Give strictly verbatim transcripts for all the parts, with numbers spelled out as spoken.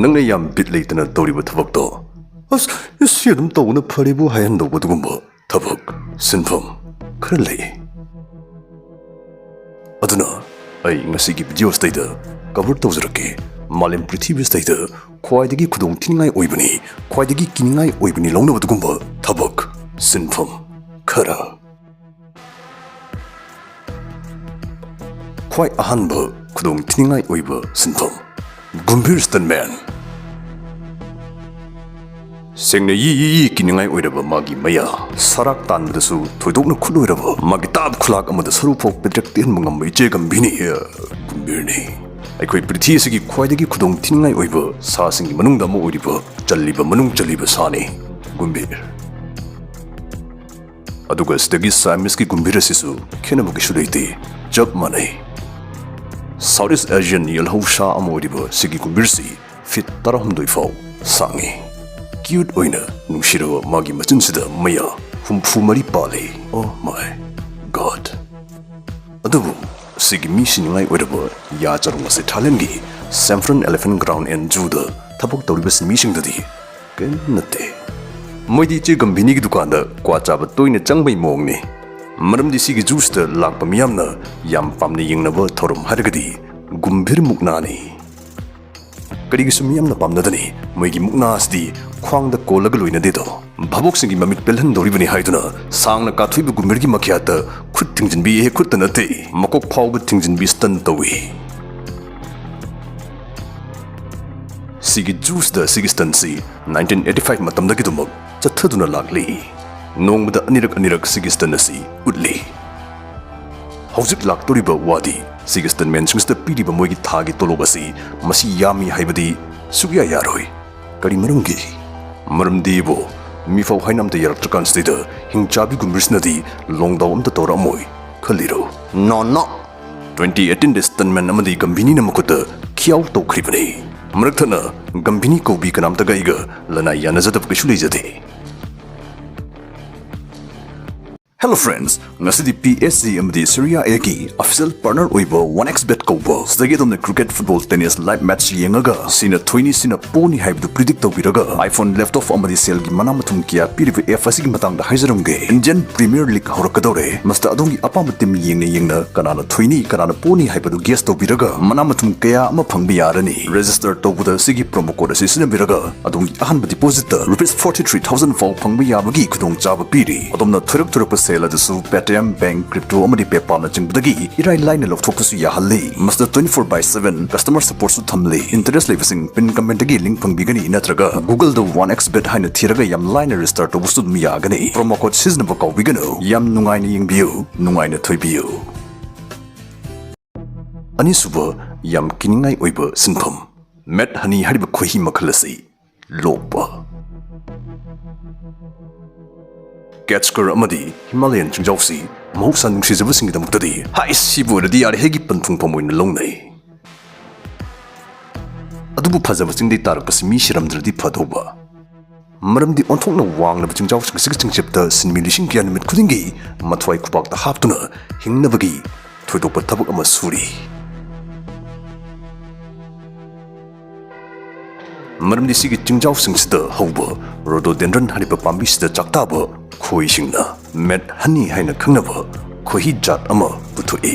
ꯅꯪꯅ ꯌꯥꯝ ꯕꯤꯠ ꯂꯩꯇꯅ ꯇꯧꯔꯤꯕ ꯊꯕꯛꯇꯣ, "ꯑꯁ, ꯁꯤ ꯑꯗꯨꯝ ꯇꯧꯕꯅ ꯐꯔꯦꯕꯨ" ꯍꯥꯏꯍꯟꯗꯧꯕ ꯑꯗꯨꯒꯨꯝꯕ ꯊꯕꯛ, ꯁꯤꯟꯐꯝ ꯈꯔ ꯂꯩ꯫ ꯑꯗꯨꯅ ꯑꯩ ꯉꯁꯤꯒꯤ ꯚꯤꯗꯤꯑꯣꯁꯤꯗꯩꯗ ꯀꯚꯔ ꯇꯧꯖꯔꯛꯀꯦ, ꯃꯥꯂꯦꯝ ꯄ꯭ꯔꯤꯊꯤꯕꯤꯁꯤꯗꯩꯗ ꯈ꯭ꯋꯥꯏꯗꯒꯤ ꯈꯨꯗꯣꯡ ꯊꯤꯅꯤꯡꯉꯥꯏ ꯑꯣꯏꯕꯅꯤ, ꯈ꯭ꯋꯥꯏꯗꯒꯤ ꯀꯤꯅꯤꯡꯉꯥꯏ ꯑꯣꯏꯕꯅꯤ ꯂꯧꯅꯕ ꯑꯗꯨꯒꯨꯝꯕ ꯊꯕꯛ, ꯁꯤꯟꯐꯝ ꯈꯔ꯫ ꯈ꯭ꯋꯥꯏ ꯑꯍꯥꯟꯕ ꯈꯨꯗꯣꯡ ꯊꯤꯅꯤꯡꯉꯥꯏ ꯑꯣꯏꯕ ꯁꯤꯟꯐꯝ, ꯒꯨꯝꯚꯤꯔ ꯁ꯭ꯇꯟꯃꯦꯟ꯫ ꯁꯦꯡꯅ ꯌꯤ ꯌꯤ ꯌꯤ ꯀꯤꯅꯤꯡꯉꯥꯏ ꯑꯣꯏꯔꯕ ꯃꯥꯒꯤ ꯃꯌꯥ, ꯁꯔꯥꯛ ꯇꯥꯟꯕꯗꯁꯨ ꯊꯣꯏꯗꯣꯛꯅ ꯈꯨꯠꯂꯣꯏꯔꯕ, ꯃꯥꯒꯤ ꯇꯥꯕ ꯈꯨꯂꯥꯛ ꯑꯃꯗ ꯁꯔꯨ ꯐꯥꯎ ꯄꯦꯗ꯭ꯔꯦꯛ ꯇꯦꯟꯕ ꯉꯝꯕ ꯏꯆꯦ ꯒꯝꯚꯤꯅꯤ, ꯑ, ꯒꯨꯝꯚꯤꯔꯅꯤ꯫ ꯑꯩꯈꯣꯏ ꯄ꯭ꯔꯤꯊꯤ ꯑꯁꯤꯒꯤ ꯈ꯭ꯋꯥꯏꯗꯒꯤ ꯈꯨꯗꯣꯡ ꯊꯤꯅꯤꯡꯉꯥꯏ ꯑꯣꯏꯕ ꯁꯥꯁꯤꯡꯒꯤ ꯃꯅꯨꯡꯗ ꯑꯃ ꯑꯣꯏꯔꯤꯕ, ꯆꯜꯂꯤꯕ ꯃꯅꯨꯡ ꯆꯜꯂꯤꯕ ꯁꯥꯅꯤ ꯒꯨꯝꯚꯤꯔ꯫ ꯑꯗꯨꯒ ꯁꯤꯗꯒꯤ ꯁꯥꯏꯃꯤꯁꯀꯤ ꯒꯨꯝꯚꯤꯔ ꯑꯁꯤꯁꯨ ꯈꯦꯠꯅꯕ ꯀꯩꯁꯨ ꯂꯩꯇꯦ, ꯆꯞ ꯃꯥꯟꯅꯩ꯫ ꯁꯥꯎꯠ ꯏꯁ ꯑꯦꯁꯤꯌꯟ ꯌꯦꯜꯍꯧ ꯁꯥ ꯑꯃ ꯑꯣꯏꯔꯤꯕ ꯁꯤꯒꯤ ꯒꯨꯝꯚꯤꯔꯁꯤ ꯐꯤꯠ ꯇꯔꯥꯍꯨꯝꯗꯣꯏ ꯐꯥꯎ ꯁꯥꯡꯉꯤ꯫ ꯀ꯭ꯌꯨꯠ ꯑꯣꯏꯅ ꯅꯨꯡꯁꯤꯔꯕ ꯃꯥꯒꯤ ꯃꯆꯤꯟꯁꯤꯗ ꯃꯌꯥ ꯍꯨꯝꯐꯨ ꯃꯔꯤ ꯄꯥꯜꯂꯤ꯫ Oh my God! ꯑꯗꯨꯕꯨ ꯁꯤꯒꯤ ꯃꯤ ꯁꯤꯅꯤꯡꯉꯥꯏ ꯑꯣꯏꯔꯕ ꯌꯥ ꯆꯔꯣꯡ ꯑꯁꯤ ꯊꯥꯏꯂꯦꯟꯒꯤ ꯁꯦꯝꯐ꯭ꯔꯟ Elephant Ground and Zooꯗ ꯊꯕꯛ ꯇꯧꯔꯤꯕ ꯃꯤꯁꯤꯡꯗꯗꯤ ꯀꯔꯤꯝ ꯅꯠꯇꯦ꯫ ꯃꯣꯏꯗꯤ ꯏꯆꯦ ꯒꯝꯚꯤꯅꯤꯒꯤ ꯗꯨꯀꯥꯟꯗ ꯀ꯭ꯋꯥ ꯆꯥꯕ ꯇꯣꯏꯅ ꯆꯪꯕꯩ ꯃꯑꯣꯡꯅꯤ꯫ ꯃꯔꯝꯗꯤ ꯁꯤꯒꯤ ꯖꯨꯁꯇ ꯂꯥꯛꯄ ꯃꯤꯌꯥꯝꯅ ꯌꯥꯝ ꯄꯥꯝꯅ ꯌꯦꯡꯅꯕ ꯊꯧꯔꯝ ꯍꯥꯏꯔꯒꯗꯤ ꯒꯨꯝꯚꯤꯔ ꯃꯨꯛꯅꯥꯅꯤ꯫ ꯀꯔꯤꯒꯤꯁꯨ ꯃꯤꯌꯥꯝꯅ ꯄꯥꯝꯅꯗꯅꯤ? ꯃꯣꯏꯒꯤ ꯃꯨꯛꯅꯥ ꯑꯁꯤꯗꯤ ꯈ꯭ꯋꯥꯡꯗ ꯀꯣꯜꯂꯒ ꯂꯣꯏꯅꯗꯦꯗꯣ꯫ ꯚꯥꯕꯣꯛꯁꯤꯡꯒꯤ ꯃꯃꯤꯠ ꯄꯦꯜꯍꯟꯗꯧꯔꯤꯕꯅꯤ ꯍꯥꯏꯗꯨꯅ ꯁꯥꯡꯅ ꯀꯥꯊꯣꯏꯕ ꯒꯨꯝꯚꯤꯔꯒꯤ ꯃꯈ꯭ꯌꯥꯠꯇ ꯈꯨꯠ ꯊꯤꯡꯖꯤꯟꯕꯤ, ꯑꯦ, ꯈꯨꯠꯇ ꯅꯠꯇꯦ, ꯃꯀꯣꯛ ꯐꯥꯎꯕ ꯊꯤꯡꯖꯤꯟꯕꯤ ꯁ꯭ꯇꯟ ꯇꯧꯏ꯫ ꯁꯤꯒꯤ ꯖꯨꯁꯇ ꯁꯤꯒꯤ ꯁ꯭ꯇꯟꯁꯤ ꯅꯥꯏꯟꯇꯤꯟ ꯑꯩꯠꯇꯤ ꯐꯥꯏꯚ ꯃꯇꯝꯗꯒꯤ ꯑꯗꯨꯃꯛ ꯆꯠꯊꯗꯨꯅ ꯂꯥꯛꯂꯤ꯫ ꯅꯣꯡꯃꯗ ꯑꯅꯤꯔꯛ ꯑꯅꯤꯔꯛ ꯁꯤꯒꯤ ꯁ꯭ꯇꯟ ꯑꯁꯤ ꯎꯠꯂꯤ꯫ ꯍꯧꯖꯤꯛ ꯂꯥꯛꯇꯧꯔꯤꯕ ꯋꯥꯗꯤ ꯁꯤꯒꯤ ꯁ꯭ꯇꯟꯃꯦꯟꯁꯤꯡꯁꯤꯗ ꯄꯤꯔꯤꯕ ꯃꯣꯏꯒꯤ ꯊꯥꯒꯤ ꯇꯣꯂꯣꯞ ꯑꯁꯤ ꯃꯁꯤ ꯌꯥꯝꯃꯤ ꯍꯥꯏꯕꯗꯤ ꯁꯨꯛꯌꯥ ꯌꯥꯔꯣꯏ꯫ ꯀꯔꯤ ꯃꯔꯝꯒꯤ? ꯃꯔꯝꯗꯤ ꯏꯕꯣ, ꯃꯤꯐꯥꯎ ꯍꯥꯏꯅ ꯑꯝꯇ ꯌꯥꯔꯛꯇ꯭ꯔꯀꯥꯟꯁꯤꯗꯩꯗ ꯍꯤꯡꯆꯥꯕꯤ ꯒꯨꯝꯕꯤꯔꯁꯤꯅꯗꯤ ꯂꯣꯡꯗꯥꯎ ꯑꯝꯇ ꯇꯧꯔꯛꯑꯝꯃꯣꯏ ꯈꯜꯂꯤꯔꯣ? ꯅꯣ, ꯅꯣ! ꯇ꯭ꯋꯦꯟꯇꯤ ꯑꯩꯠꯇꯤꯟꯗ ꯁ꯭ꯇꯟꯃꯦꯟ ꯑꯃꯗꯤ ꯒꯝꯚꯤꯅꯤꯅ ꯃꯈꯨꯠꯇ ꯈꯤꯌꯥꯎ ꯇꯧꯈ꯭ꯔꯤꯕꯅꯤ꯫ ꯃꯔꯛ ꯊꯠꯅ ꯒꯝꯚꯤꯅꯤ ꯀꯧꯕꯤ ꯀꯅꯥꯝꯇꯒ ꯑꯩꯒ ꯂꯅꯥꯏ ꯌꯥꯅꯖꯗꯕ ꯀꯩꯁꯨ ꯂꯩꯖꯗꯦ꯫ Hello friends, ꯉꯁꯤꯗꯤ P S G ꯑꯃꯗꯤ Serie A ꯒꯤ official partner ꯑꯣꯏꯕ one X bet ꯀꯧꯕ ꯁꯤꯗꯒꯤ ꯑꯗꯣꯝꯅ cricket, football, tennis live match ꯌꯦꯡꯉꯒ ꯁꯤꯅ ꯊꯣꯏꯅꯤ, ꯁꯤꯅ ꯄꯣꯅꯤ ꯍꯥꯏꯕꯗꯨ predict ꯇꯧꯕꯤꯔꯒ iPhone, laptop ꯑꯃꯗꯤ ꯁꯦꯜꯒꯤ ꯃꯅꯥ ꯃꯊꯨꯝ ꯀꯌꯥ ꯄꯤꯔꯤꯕ app ꯑꯁꯤꯒꯤ ꯃꯇꯥꯡꯗ ꯍꯥꯏꯖꯔꯝꯒꯦ꯫ Indian Premier League ꯍꯧꯔꯛꯀꯗꯧꯔꯦ꯫ ꯃꯁꯤꯗ ꯑꯗꯣꯝꯒꯤ ꯑꯄꯥꯝꯕ team ꯌꯦꯡꯅ ꯌꯦꯡꯅ ꯀꯅꯥꯅ ꯊꯣꯏꯅꯤ, ꯀꯅꯥꯅ ꯄꯣꯅꯤ ꯍꯥꯏꯕꯗꯨ guess ꯇꯧꯕꯤꯔꯒ ꯃꯅꯥ ꯃꯊꯨꯝ ꯀꯌꯥ ꯑꯃ ꯐꯪꯕ ꯌꯥꯔꯅꯤ꯫ Register ꯇꯧꯕꯗ ꯁꯤꯒꯤ promo code ꯑꯁꯤ ꯁꯤꯖꯤꯟꯅꯕꯤꯔꯒ ꯑꯗꯣꯝꯒꯤ ꯑꯍꯥꯟꯕ deposit ꯇ rupees forty three thousand ꯐꯥꯎ ꯐꯪꯕ ꯌꯥꯕꯒꯤ ꯈꯨꯗꯣꯡꯆꯥꯕ ꯄꯤꯔꯤ꯫ ꯑꯗꯣꯝꯅ ꯊꯣꯏꯔꯛ ꯊꯣꯏꯔꯛꯄ ꯁꯦꯜ ꯑꯗꯨꯁꯨ Paytm, bank, crypto ꯑꯃꯗꯤ PayPal ꯅꯆꯤꯡꯕꯗꯒꯤ ꯏꯔꯥꯏ ꯂꯥꯏꯅ ꯂꯧꯊꯣꯛꯄꯁꯨ ꯌꯥꯍꯜꯂꯤ꯫ ꯃꯁꯤꯗ twenty four by seven customer support ꯁꯨ ꯊꯝꯂꯤ꯫ Interest ꯂꯩꯕꯁꯤꯡ pin comment ꯇꯒꯤ link ꯐꯪꯕꯤꯒꯅꯤ ꯅꯠꯇ꯭ꯔꯒ Google ꯗ one X bet ꯍꯥꯏꯅ ꯊꯤꯔꯒ ꯌꯥꯝ ꯂꯥꯏꯅ register ꯇꯧꯕꯁꯨ ꯑꯗꯨꯝ ꯌꯥꯒꯅꯤ꯫ Promo code ꯁꯤꯖꯤꯟꯅꯕ ꯀꯥꯎꯕꯤꯒꯅꯨ꯫ ꯌꯥꯝ ꯅꯨꯡꯉꯥꯏꯅ ꯌꯦꯡꯕꯤꯌꯨ, ꯅꯨꯡꯉꯥꯏꯅ ꯊꯣꯏꯕꯤꯌꯨ꯫ ꯑꯅꯤꯁꯨꯕ ꯌꯥꯝ ꯀꯤꯅꯤꯡꯉꯥꯏ ꯑꯣꯏꯕ ꯁꯤꯟꯐꯝ, Mad Honey ꯍꯥꯏꯔꯤꯕ ꯈꯣꯏꯍꯤ ꯃꯈꯜ ꯑꯁꯤ ꯂꯣꯛꯄ꯫ Catch Curry ꯑꯃꯗꯤ Himalayan ꯆꯤꯡꯖꯥꯎꯁꯤ ꯃꯍꯧꯁꯥ ꯅꯨꯡꯁꯤꯖꯕꯁꯤꯡꯒꯤꯗꯃꯛꯇꯗꯤ ꯍꯥꯏ ꯁꯤꯕꯨ ꯑꯣꯏꯔꯗꯤ ꯌꯥꯔꯦ ꯍꯦꯒꯤ ꯄꯟꯊꯨꯡꯐꯝ ꯑꯣꯏꯅ ꯂꯧꯅꯩ꯫ ꯑꯗꯨꯕꯨ ꯐꯖꯕ ꯆꯤꯡꯗꯩ ꯇꯥꯔꯛꯄꯁꯤ ꯃꯤ ꯁꯤꯔꯝꯗ꯭ꯔꯗꯤ ꯐꯗꯧꯕ꯫ ꯃꯔꯝꯗꯤ ꯑꯣꯟꯊꯣꯛꯅ ꯋꯥꯡꯂꯕ ꯆꯤꯡꯖꯥꯎꯁꯤꯡ ꯑꯁꯤꯒꯤ ꯆꯤꯡꯆꯦꯞꯇ ꯁꯤꯟꯃꯤ ꯂꯤꯁꯤꯡ ꯀꯌꯥ ꯅꯨꯃꯤꯠ ꯈꯨꯗꯤꯡꯒꯤ ꯃꯊ꯭ꯋꯥꯏ ꯈꯨꯄꯥꯛꯇ ꯍꯥꯞꯇꯨꯅ ꯍꯤꯡꯅꯕꯒꯤ ꯊꯣꯏꯗꯣꯛꯄ ꯊꯕꯛ ꯑꯃ ꯁꯨꯔꯤ꯫ ꯃꯔꯝꯗꯤ ꯁꯤꯒꯤ ꯆꯤꯡꯖꯥꯎꯁꯤꯡꯁꯤꯗ ꯍꯧꯕ rhododendron ꯍꯥꯏꯔꯤꯕ ꯄꯥꯝꯕꯤꯁꯤꯗ ꯆꯥꯛꯇꯥꯕ ꯈꯣꯏꯁꯤꯡꯅ Mad Honey ꯍꯥꯏꯅ ꯈꯪꯅꯕ ꯈꯣꯏꯍꯤ ꯖꯥꯠ ꯑꯃ ꯄꯨꯊꯣꯛꯏ꯫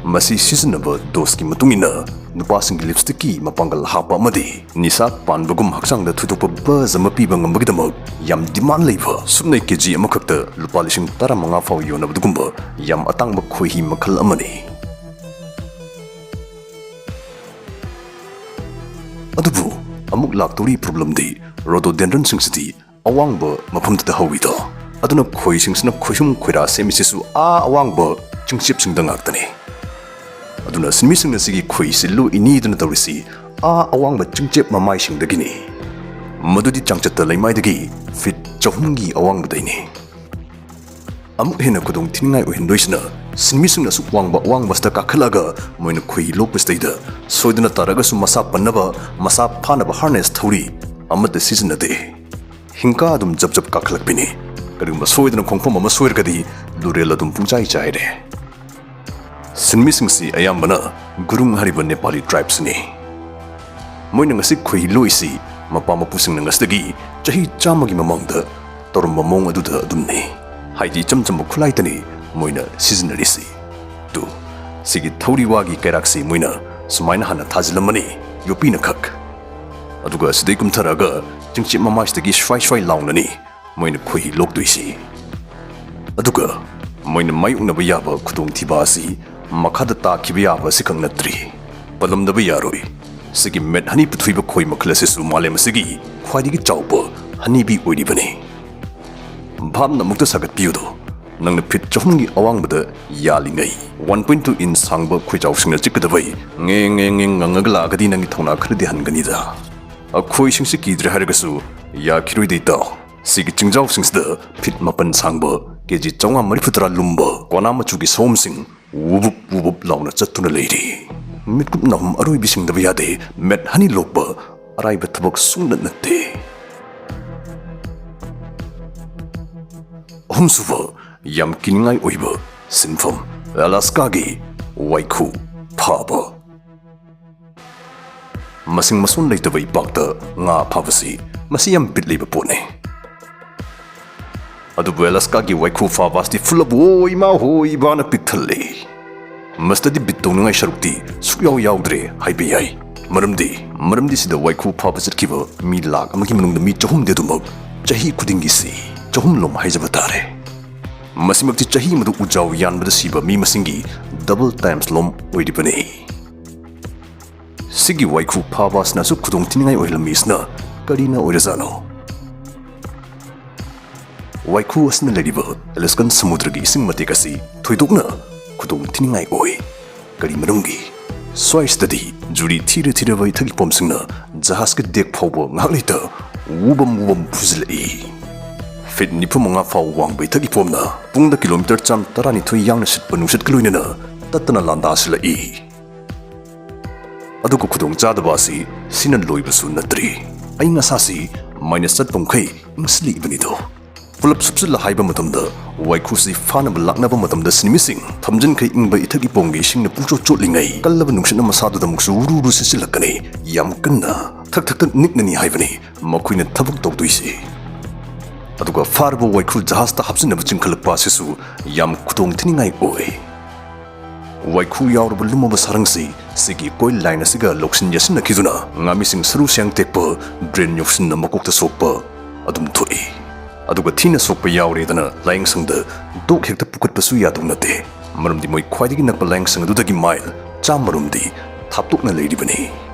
ꯃꯁꯤ ꯁꯤꯖꯤꯟꯅꯕ dose ꯀꯤ ꯃꯇꯨꯡ ꯏꯟꯅ ꯅꯨꯄꯥꯁꯤꯡꯒꯤ lipstick ꯀꯤ ꯃꯄꯥꯡꯒꯜ ꯍꯥꯞꯄ ꯑꯃꯗꯤ ꯅꯤꯁꯥ ꯄꯥꯟꯕꯒꯨꯝ ꯍꯛꯆꯥꯡꯗ ꯊꯣꯏꯗꯣꯛꯄ buzz ꯑꯃ ꯄꯤꯕ ꯉꯝꯕꯒꯤꯗꯃꯛ ꯌꯥꯝ demand ꯂꯩꯕ ꯁꯨꯞꯅꯩ K G ꯑꯃꯈꯛꯇ ꯂꯨꯄꯥ ꯂꯤꯁꯤꯡ ꯇꯔꯥꯃꯉꯥ ꯐꯥꯎ ꯌꯣꯟꯅꯕ ꯑꯗꯨꯒꯨꯝꯕ ꯌꯥꯝ ꯑꯇꯥꯡꯕ ꯈꯣꯏꯍꯤ ꯃꯈꯜ ꯑꯃꯅꯤ꯫ ꯑꯗꯨꯕꯨ ꯑꯃꯨꯛ ꯂꯥꯛꯇꯧꯔꯤ problem ꯗꯤ rhododendron ꯁꯤꯡꯁꯤꯗꯤ ꯑꯋꯥꯡꯕ ꯃꯐꯝꯗꯨꯗ ꯍꯧꯋꯤꯗꯣ꯫ ꯑꯗꯨꯅ ꯈꯣꯏꯁꯤꯡꯁꯤꯅ ꯈꯣꯏꯍꯨꯝ ꯈꯣꯏꯔꯥ ꯁꯦꯝꯃꯤꯁꯤꯁꯨ ꯑꯥ ꯑꯋꯥꯡꯕ ꯆꯤꯡꯆꯦꯞꯁꯤꯡꯗ ꯉꯥꯛꯇꯅꯤ꯫ ꯑꯗꯨꯅ ꯁꯤꯟꯃꯤꯁꯤꯡꯅ ꯁꯤꯒꯤ ꯈꯣꯏꯁꯤ ꯂꯣꯛꯏꯅꯤꯗꯅ ꯇꯧꯔꯤꯁꯤ ꯑꯥ ꯑꯋꯥꯡꯕ ꯆꯤꯡꯆꯦꯞ ꯃꯃꯥꯏꯁꯤꯡꯗꯒꯤꯅꯤ꯫ ꯃꯗꯨꯗꯤ ꯆꯥꯡꯆꯠꯇ ꯂꯩꯃꯥꯏꯗꯒꯤ feet ꯆꯍꯨꯝꯒꯤ ꯑꯋꯥꯡꯕꯗꯩꯅꯤ꯫ ꯑꯃꯨꯛ ꯍꯦꯟꯅ ꯈꯨꯗꯣꯡ ꯊꯤꯅꯤꯡꯉꯥꯏ ꯑꯣꯏꯍꯟꯗꯣꯏꯁꯤꯅ ꯁꯤꯟꯃꯤꯁꯤꯡꯅ ꯑꯁꯨꯛ ꯋꯥꯡꯕ ꯑꯋꯥꯡꯕꯁꯤꯗ ꯀꯥꯈꯠꯂꯛꯑꯒ ꯃꯣꯏꯅ ꯈꯣꯏꯍꯤ ꯂꯣꯛꯄꯁꯤꯗꯩꯗ ꯁꯣꯏꯗꯅ ꯇꯥꯔꯛꯑꯒꯁꯨ ꯃꯁꯥ ꯄꯟꯅꯕ ꯃꯁꯥ ꯐꯥꯅꯕ harness ꯊꯧꯔꯤ ꯑꯃꯠꯇ ꯁꯤꯖꯤꯟꯅꯗꯦ꯫ ꯍꯤꯡꯀꯥ ꯑꯗꯨꯝ ꯖꯞ ꯖꯞ ꯀꯥꯈꯠꯂꯛꯄꯤꯅꯤ꯫ ꯀꯔꯤꯒꯨꯝꯕ ꯁꯣꯏꯗꯅ ꯈꯣꯡꯐꯝ ꯑꯃ ꯁꯣꯏꯔꯒꯗꯤ ꯂꯨꯔꯦꯜ ꯑꯗꯨꯝ ꯄꯨꯡꯆꯥꯏ ꯆꯥꯏꯔꯦ꯫ ꯁꯤꯟꯃꯤꯁꯤꯡꯁꯤ ꯑꯌꯥꯝꯕꯅ ꯒꯨꯔꯨꯡ ꯍꯥꯏꯔꯤꯕ ꯅꯦꯄꯥꯂꯤ ꯇ꯭ꯔꯥꯏꯕꯁꯤꯅꯤ꯫ ꯃꯣꯏꯅ ꯉꯁꯤ ꯈꯣꯏꯍꯤ ꯂꯣꯛꯏꯁꯤ ꯃꯄꯥ ꯃꯄꯨꯁꯤꯡꯅ ꯉꯁꯤꯗꯒꯤ ꯆꯍꯤ ꯆꯥꯝꯃꯒꯤ ꯃꯃꯥꯡꯗ ꯇꯧꯔꯝꯕ ꯃꯑꯣꯡ ꯑꯗꯨꯗ ꯑꯗꯨꯝꯅꯤ꯫ ꯍꯥꯏꯗꯤ ꯏꯆꯝ ꯆꯝꯕ ꯈꯨꯠꯂꯥꯏꯇꯅꯤ ꯃꯣꯏꯅ ꯁꯤꯖꯤꯟꯅꯔꯤꯁꯤ꯫ ꯇꯨ, ꯁꯤꯒꯤ ꯊꯧꯔꯤ ꯋꯥꯒꯤ ꯀꯩꯔꯥꯛꯁꯤ ꯃꯣꯏꯅ ꯁꯨꯃꯥꯏꯅ ꯍꯥꯟꯅ ꯊꯥꯖꯤꯜꯂꯝꯃꯅꯤ, ꯌꯣꯠꯄꯤꯅ ꯈꯛ꯫ ꯑꯗꯨꯒ ꯁꯤꯗꯩ ꯀꯨꯝꯊꯔꯛꯑꯒ ꯆꯤꯡꯆꯤꯞ ꯃꯃꯥꯏꯁꯤꯗꯒꯤ ꯁ꯭ꯋꯥꯏ ꯁ꯭ꯋꯥꯏ ꯂꯥꯎꯅꯅꯤ ꯃꯣꯏꯅ ꯈꯣꯏꯍꯤ ꯂꯣꯛꯇꯣꯏꯁꯤ꯫ ꯑꯗꯨꯒ ꯃꯣꯏꯅ ꯃꯥꯌꯣꯛꯅꯕ ꯌꯥꯕ ꯈꯨꯗꯣꯡꯊꯤꯕ ꯑꯁꯤ ꯃꯈꯥꯗ ꯇꯥꯈꯤꯕ ꯌꯥꯕ ꯑꯁꯤꯈꯛ ꯅꯠꯇ꯭ꯔꯤ, ꯄꯜꯂꯝꯗꯕ ꯌꯥꯔꯣꯏ꯫ ꯁꯤꯒꯤ ꯃꯦꯠ ꯍꯅꯤ ꯄꯨꯊꯣꯛꯏꯕ ꯈꯣꯏ ꯃꯈꯜ ꯑꯁꯤꯁꯨ ꯃꯥꯂꯦꯝ ꯑꯁꯤꯒꯤ ꯈ꯭ꯋꯥꯏꯗꯒꯤ ꯆꯥꯎꯕ ꯍꯅꯤꯕꯤ ꯑꯣꯏꯔꯤꯕꯅꯤ꯫ ꯚꯥꯞꯅ ꯑꯃꯨꯛꯇ ꯁꯥꯒꯠꯄꯤꯌꯨꯗꯣ, ꯅꯪꯅ ꯐꯤꯠ ꯆꯍꯨꯝꯒꯤ ꯑꯋꯥꯡꯕꯗ ꯌꯥꯜꯂꯤꯉꯩ, ꯋꯥꯟ ꯄꯣꯏꯟ ꯇꯨ ꯏꯟꯆ ꯁꯥꯡꯕ ꯈꯣꯏꯖꯥꯎꯁꯤꯡꯅ ꯆꯤꯛꯀꯗꯕꯩ ꯉꯦ ꯉꯦ ꯉꯦ ꯉꯪꯉꯒ ꯂꯥꯛꯑꯒꯗꯤ ꯅꯪꯒꯤ ꯊꯧꯅꯥ ꯈꯔꯗꯤ ꯍꯟꯒꯅꯤꯗ꯫ ꯑꯩꯈꯣꯏꯁꯤꯡꯁꯤ ꯀꯤꯗ꯭ꯔꯦ ꯍꯥꯏꯔꯒꯁꯨ ꯌꯥꯈꯤꯔꯣꯏꯗ ꯏꯇꯥꯎ꯫ ꯁꯤꯒꯤ ꯆꯤꯡꯖꯥꯎꯁꯤꯡꯁꯤꯗ ꯐꯤꯠ ꯃꯥꯄꯟ ꯁꯥꯡꯕ, ꯀꯦ ꯖꯤ ꯆꯥꯝꯃꯉꯥ ꯃꯔꯤꯐꯨ ꯇꯔꯥ ꯂꯨꯝꯕ ꯀꯣꯅꯥ ꯃꯆꯨꯒꯤ ꯁꯑꯣꯝꯁꯤꯡ ꯋꯨꯕꯨꯞ ꯋꯨꯕꯨꯞ ꯂꯥꯎꯅ ꯆꯠꯇꯨꯅ ꯂꯩꯔꯤ꯫ ꯃꯤꯠꯀꯨꯞ ꯅꯥꯍꯨꯝ ꯑꯔꯣꯏꯕꯤ ꯁꯤꯡꯗꯕ ꯌꯥꯗꯦ꯫ ꯃꯦꯠ ꯍꯅꯤ ꯂꯣꯛꯄ ꯑꯔꯥꯏꯕ ꯊꯕꯛ ꯁꯨꯡꯅꯠ ꯅꯠꯇꯦ꯫ ꯑꯍꯨꯝꯁꯨꯕ ꯌꯥꯝ ꯀꯤꯅꯤꯡꯉꯥꯏ ꯑꯣꯏꯕ ꯁꯤꯟꯐꯝ, ꯑꯂꯥꯁꯀꯥꯒꯤ ꯋꯥꯏꯈꯨ ꯐꯥꯕ꯫ ꯃꯁꯤꯡ ꯃꯁꯣꯟ ꯂꯩꯇꯕ ꯏꯄꯥꯛꯇ ꯉꯥ ꯐꯥꯕꯁꯤ ꯃꯁꯤ ꯌꯥꯝ ꯕꯤꯠ ꯂꯩꯕ ꯄꯣꯠꯅꯤ꯫ ꯑꯗꯨꯕꯨ ꯑꯦꯂꯥꯁꯀꯥꯒꯤ ꯋꯥꯏꯈꯨ ꯐꯥꯕ ꯑꯁꯤꯗꯤ ꯐꯨꯜꯂꯕ ꯑꯣ ꯏꯃꯥ ꯍꯣ ꯏꯕꯥꯅ ꯄꯤꯛ ꯊꯜꯂꯦ꯫ ꯃꯁꯤꯗꯗꯤ ꯕꯤꯠ ꯇꯧꯅꯤꯡꯉꯥꯏ ꯁꯔꯨꯛꯇꯤ ꯁꯨꯛꯌꯥꯎ ꯌꯥꯎꯗ꯭ꯔꯦ ꯍꯥꯏꯕ ꯌꯥꯏ꯫ ꯃꯔꯝꯗꯤ, ꯃꯔꯝꯗꯤ ꯁꯤꯗ ꯋꯥꯏꯈꯨ ꯐꯥꯕ ꯆꯠꯈꯤꯕ ꯃꯤ ꯂꯥꯈ ꯑꯃꯒꯤ ꯃꯅꯨꯡꯗ ꯃꯤ ꯆꯍꯨꯝꯗꯤ ꯑꯗꯨꯃꯛ ꯆꯍꯤ ꯈꯨꯗꯤꯡꯒꯤ ꯁꯤ꯫ ꯆꯍꯨꯝꯂꯣꯝ ꯍꯥꯏꯖꯕ ꯇꯥꯔꯦ꯫ ꯃꯁꯤꯃꯛꯇꯤ ꯆꯍꯤ ꯑꯃꯗ ꯎꯖꯥꯎ ꯌꯥꯟꯕꯗ ꯁꯤꯕ ꯃꯤ ꯃꯁꯤꯡꯒꯤ ꯗꯕꯜ ꯇꯥꯏꯝꯁ ꯂꯣꯝ ꯑꯣꯏꯔꯤꯕꯅꯤ꯫ ꯁꯤꯒꯤ ꯋꯥꯏꯈꯨ ꯐꯥꯕ ꯑꯁꯤꯅꯁꯨ ꯈꯨꯗꯣꯡ ꯊꯤꯅꯤꯡꯉꯥꯏ ꯑꯣꯏꯍꯜꯂꯝꯃꯤꯁꯤꯅ ꯀꯔꯤꯅ ꯑꯣꯏꯔꯖꯥꯠꯅꯣ? ꯋꯥꯏꯈꯨ ꯑꯁꯤꯅ ꯂꯩꯔꯤꯕ ꯑꯦꯂꯁꯀꯟ ꯁꯃꯨꯗ꯭ꯔꯒꯤ ꯏꯁꯤꯡ ꯃꯇꯦꯛ ꯑꯁꯤ ꯊꯣꯏꯗꯣꯛꯅ ꯈꯨꯗꯣꯡ ꯊꯤꯅꯤꯡꯉꯥꯏ ꯑꯣꯏ꯫ ꯀꯔꯤ ꯃꯔꯝꯒꯤ? ꯁ꯭ꯋꯥꯏꯁꯤꯗꯗꯤ ꯖꯨꯔꯤ ꯊꯤꯔ ꯊꯤꯔꯕ ꯏꯊꯛ ꯏꯄꯣꯝꯁꯤꯡꯅ ꯖꯍꯥꯖꯀꯤ ꯗꯦꯛ ꯐꯥꯎꯕ ꯉꯥꯏꯍꯥꯛ ꯂꯩꯇ ꯋꯨꯕꯝ ꯋꯨꯕꯝ ꯐꯨꯖꯤꯜꯂꯛꯏ꯫ ꯐꯤꯠ ꯅꯤꯐꯨ ꯃꯉꯥ ꯐꯥꯎꯕ ꯋꯥꯡꯕ ꯏꯊꯛ ꯏꯄꯣꯝꯅ ꯄꯨꯡꯗ ꯀꯤꯂꯣꯃꯤꯇꯔ ꯆꯥꯝ ꯇꯔꯥꯅꯤꯊꯣꯏ ꯌꯥꯡꯅ ꯁꯤꯠꯄ ꯅꯨꯡꯁꯤꯠꯀ ꯂꯣꯏꯅꯅ ꯇꯠꯇꯅ ꯂꯥꯟꯗꯥꯁꯤꯜꯂꯛꯏ꯫ ꯑꯗꯨꯒ ꯈꯨꯗꯣꯡ ꯆꯥꯗꯕ ꯑꯁꯤ ꯁꯤꯅ ꯂꯣꯏꯕꯁꯨ ꯅꯠꯇ꯭ꯔꯤ꯫ ꯑꯏꯪ ꯑꯁꯥꯁꯤ ꯃꯥꯏꯅ ꯆꯠꯄ ꯃꯈꯩ ꯃꯁꯤꯜꯂꯛꯏꯕꯅꯤꯗꯣ꯫ ꯄꯨꯂꯞ ꯁꯨꯞꯆꯤꯜꯂ ꯍꯥꯏꯕ ꯃꯇꯝꯗ, ꯋꯥꯏꯈꯨꯁꯤ ꯐꯥꯅꯕ ꯂꯥꯛꯅꯕ ꯃꯇꯝꯗ ꯁꯤꯟꯃꯤꯁꯤꯡ ꯊꯝꯖꯤꯟꯈꯩ ꯏꯪꯕ ꯏꯊꯛ ꯏꯄꯣꯝꯒꯤ ꯏꯁꯤꯡꯅ ꯄꯨꯡꯆꯣꯠ ꯆꯣꯠꯂꯤꯉꯩ ꯀꯜꯂꯕ ꯅꯨꯡꯁꯤꯠ ꯑꯃ ꯁꯥꯗꯨꯗ ꯑꯃꯨꯛꯁꯨ ꯎꯔꯨ ꯎꯔꯨ ꯁꯤꯠꯆꯤꯜꯂꯛꯀꯅꯤ꯫ ꯌꯥꯝ ꯀꯟꯅ ꯊꯛ ꯊꯛꯇ ꯅꯤꯛꯅꯅꯤ ꯍꯥꯏꯕꯅꯤ ꯃꯈꯣꯏꯅ ꯊꯕꯛ ꯇꯧꯗꯣꯏꯁꯤ꯫ ꯑꯗꯨꯒ ꯐꯥꯔꯕ ꯋꯥꯏꯈꯨ ꯖꯍꯥꯖꯇ ꯍꯥꯞꯆꯤꯟꯅꯕ ꯆꯤꯡꯈꯠꯂꯛꯄ ꯑꯁꯤꯁꯨ ꯌꯥꯝ ꯈꯨꯗꯣꯡ ꯊꯤꯅꯤꯡꯉꯥꯏ ꯑꯣꯏ꯫ ꯋꯥꯏꯈꯨ ꯌꯥꯎꯔꯕ ꯂꯨꯝꯃꯕ ꯁꯥꯔꯪꯁꯤ ꯁꯤꯒꯤ ꯀꯣꯏꯜ ꯂꯥꯏꯟ ꯑꯁꯤꯒ ꯂꯧꯁꯤꯟ ꯌꯥꯁꯤꯟꯅꯈꯤꯗꯨꯅ ꯉꯥꯃꯤꯁꯤꯡ ꯁꯔꯨ ꯁꯌꯥꯡ ꯇꯦꯛꯄ ꯗ꯭ꯔꯦꯟ ꯌꯧꯁꯤꯟꯅ ꯃꯀꯣꯛꯇ ꯁꯣꯛꯄ ꯑꯗꯨꯝ ꯊꯣꯛꯏ꯫ ꯑꯗꯨꯒ ꯊꯤꯅ ꯁꯣꯛꯄ ꯌꯥꯎꯔꯦꯗꯅ ꯂꯥꯌꯦꯡꯁꯪꯗ ꯗꯣꯛ ꯍꯦꯛꯇ ꯄꯨꯈꯠꯄꯁꯨ ꯌꯥꯗꯧ ꯅꯠꯇꯦ꯫ ꯃꯔꯝꯗꯤ ꯃꯣꯏ ꯈ꯭ꯋꯥꯏꯗꯒꯤ ꯅꯛꯄ ꯂꯥꯌꯦꯡꯁꯪ ꯑꯗꯨꯗꯒꯤ ꯃꯥꯏꯜ ꯆꯥꯝꯃ ꯔꯣꯝꯗꯤ ꯊꯥꯞꯇꯣꯛꯅ ꯂꯩꯔꯤꯕꯅꯤ꯫